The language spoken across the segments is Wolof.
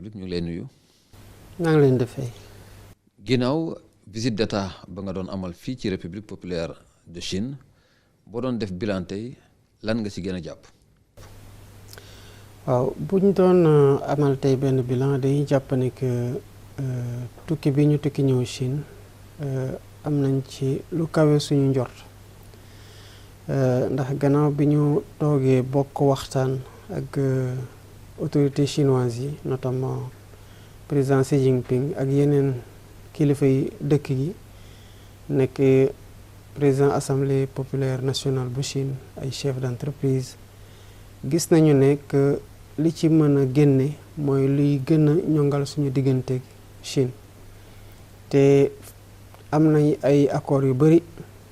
ñu ngi lay nuyu. maa ngi leen di fay. ginnaaw visite d'état ba nga doon amal fii ci République populaire de Chine boo doon def bilan tey lan nga ci gën a jàpp. waaw bu ñu doon amal tey benn bilan dañuy jàpp ne que tukki bi ñu tukki ñëw Chine am nañ ci lu kawe suñu njort ndax gannaaw bi ñu toogee bokk waxtaan ak autorités chinoises yi notamment président Xi Jinping ak yeneen kilifa yi dëkk gi nekk président assemblée populaire nationale bu Chine ay chef d'entreprise gis nañu ne que li ci mën a génne mooy luy gën a ñongal suñu digganteeg Chine te am nañ ay accords yu bari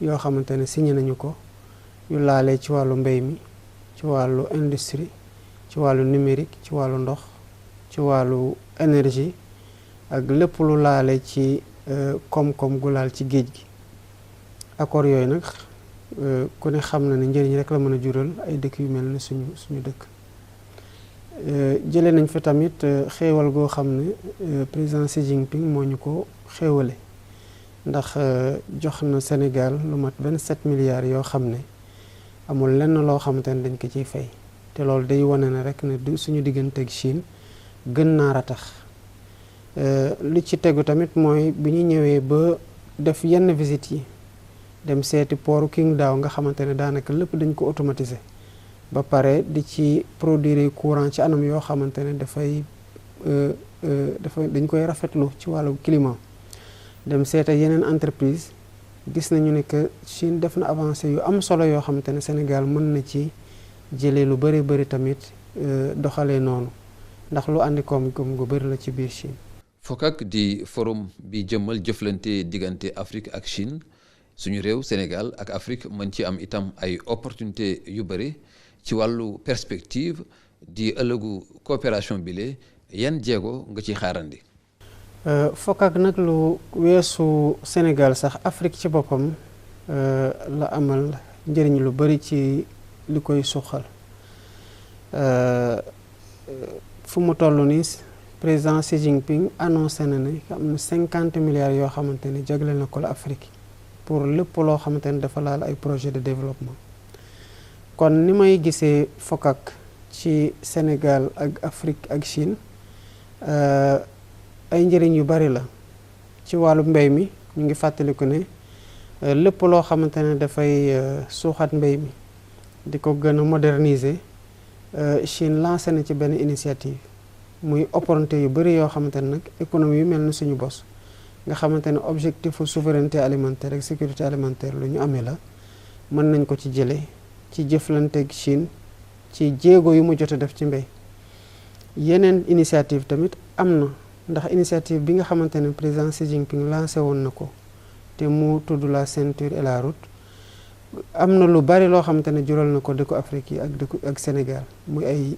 yoo xamante ne signé nañu ko yu laalee ci wàllu mbay mi ci wàllu industrie ci wàllu numérique ci wàllu ndox ci wàllu énergie ak lépp lu laale ci koom-koom gu laal ci géej gi accords yooyu nag ku ne xam na ne njëriñ rek la mën a jural ay dëkk yu mel ne suñu dëkk jëlee nañ fa tamit xéewal goo xam ne président Xi Jinping moo ñu ko xéewale ndax jox na Sénégal lu mat 27 milliards yoo xam ne amul lenn loo xamante ne dañ ko ciy fay te loolu day wane na rek ne suñu diggante ak Chine gën naa ratax li ci tegu tamit mooy bi ñu ñëwee ba def yenn visite yi dem seeti port Qingdao nga xamante ne daanaka lépp dañ ko automatiser ba pare di ci produire courant ci anam yoo xamante ne dañ koy rafetlu ci wàllu climat dem seeta yeneen entreprise gis nañu ne que Chine def na avancé yu am solo yoo xamante ne Sénégal mën na ci jëlee lu bari tamit doxalee noonu ndax lu andi koom-koom gu bari la ci biir Chine. FOCAC di forum bi jëmmal jëflante diggante Afrique ak Chine suñu réew Sénégal ak Afrique mën ci am itam ay opportunité yu bari ci wàllu perspective di ëllëgu coopération bile yan jéego nga ciy xaarandi. FOCAC nag lu weesu Sénégal sax Afrique ci boppam la amal njëriñ lu bari ci li koy suqal fu mu toll nii président Xi Jinping annoncé na ne am na 50 milliards yoo xamante ne jagleel na ko la Afrique pour lépp loo xamante ne dafa laal ay projet de développement kon ni may gisee FOCAC ci Sénégal ak Afrique ak Chine ay njëriñ yu bari la ci wàllu mbay mi ñu ngi fàttaliku ne lépp loo xamante ne dafay suuxat mbay mi di ko gën a moderniser Chine lancé na ci benn initiative muy opportunité yu bari yoo xamante ne nag économie yu mel ni suñu bos nga xamante ne objectif souveraineté alimentaire ak sécurité alimentaire lu ñu amee la mën nañ ko ci jële ci jëflanteeg Chine ci jéego yu mu jot a def ci mbay yeneen initiative tamit am na ndax initiative bi nga xamante ne président Xi Jinping lancé woon na ko te mu tudd la ceinture et la route am na lu bari loo xamante ne jural na ko dëkku Afrique yi ak Sénégal muy ay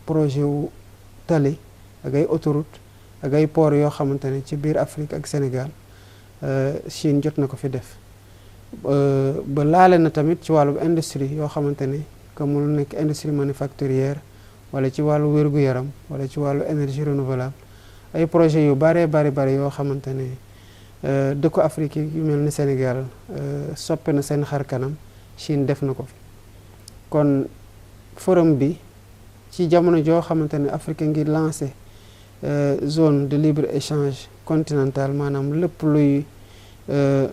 projet wu tali ak ay autoroute ak ay port yoo xamante ne ci biir Afrique ak Sénégal Chine jot na ko fi def ba laale na tamit ci wàllu industrie yoo xamante ne comme mu nekk industrie manufacturière wala ci wàllu wér-gu-yaram wala ci wàllu énergie renouvelable ay projet yu bari yoo xamante ne dëkku Afrique yu mel ni Sénégal soppe na seen xar kanam Chine def na ko fi kon forum bi ci jamono joo xamante ne Afrique ngir lancé zone de libre échange continentale maanaam lépp luy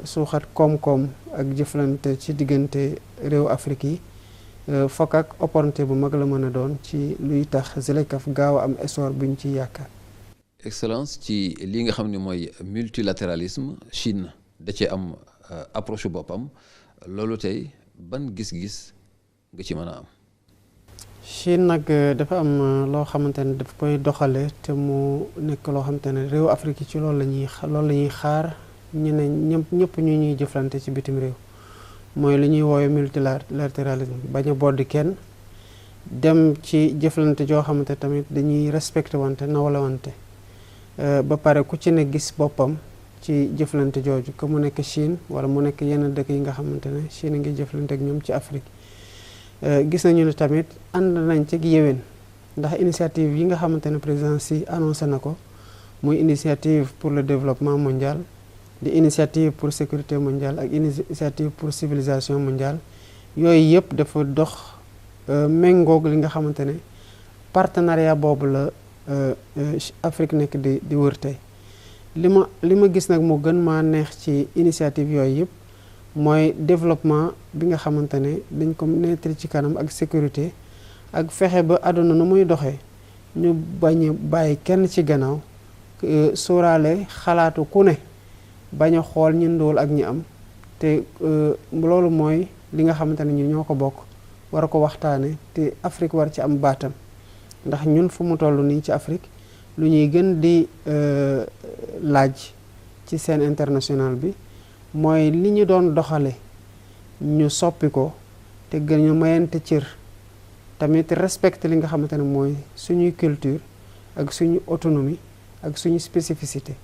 suuxat koom-koom ak jëflante ci diggante réew Afrique yi FOCAC opportunité bu mag la mën a doon ci luy tax ZLECAf gaaw a am essor buñ ci yaakaar. Excellence ci li nga xam ne mooy multilatéralisme Chine da cee am approche boppam loolu tey ban gis-gis nga ci mën a am. Chine nag dafa am loo xamante ne daf koy doxale te mu nekk loo xamante ne réew Afrique yi ci loolu la ñuy xaar ñeneen ñëpp ñu ñuy jëflante ci bitim réew mooy li ñuy woowee multilatéralisme bañ a boddi kenn dem ci jëflante joo xamante tamit dañuy respecté wante nawla wante ba pare ku ci ne gis boppam ci jëflante jooju que mu nekk Chine wala mu nekk yenn dëkk yi nga xamante ne Chine ngi jëflante ak ñoom ci Afrique gis nañu ne tamit ànd nañ ci yéwén ndax initiative yi nga xamante ne président Xi annoncé na ko muy initiative pour le développement mondial di initiative pour sécurité mondiale ak initiative pour civilisation mondiale yooyu yëpp dafa dox méngoog li nga xamante ne partenariat boobu la Afrique nekk di wër tey li ma gis nag moo gën maa neex ci initiative yooyu yëpp mooy développement bi nga xamante ne dañ ko mettre ci kanam ak sécurité ak fexe ba àdduna nu muy doxee ñu bañ a bàyyi kenn ci gannaaw sóoraale xalaatu ku ne bañ a xool ñi ndóol ak ñi am te loolu mooy li nga xamante ne ñu ñoo ko bokk war a ko waxtaane te Afrique war ci am baatam ndax ñun fu mu toll nii ci Afrique lu ñuy gën di laaj ci scène internationale bi mooy li ñu doon doxale ñu soppi ko te gën ñu mayante cër tamit respecté li nga xamante ne mooy suñuy culture ak suñu autonomie ak suñu spécificité.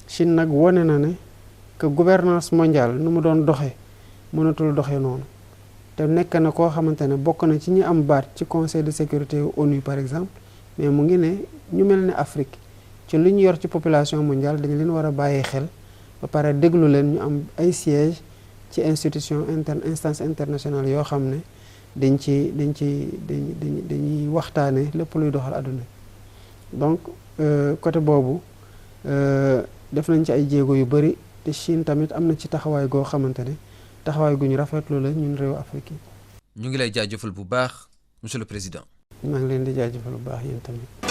Chine nag wone na ne que gouvernance mondiale nu mu doon doxee mënatul doxee noonu te nekk na koo xamante ne bokk na ci ñi am baat ci conseil de sécurité ONU par exemple, mais mu ngi ne ñu mel ne Afrique ci li ñu yor ci population mondiale dañu leen war a bàyyee xel ba pare déglu leen ñu am ay siège ci instance internationale yoo xam ne dañuy waxtaane lépp luy doxal àdduna. Donc côté boobu def nañ ci ay jéego yu bari te Chine tamit am na ci taxawaay goo xamante ne taxawaay gu ñu rafetlu la ñun réew Afrique yi. ñu ngi lay jaajëfal bu baax monsieur le président. maa ngi leen di jaajëfal bu baax yéen tamit.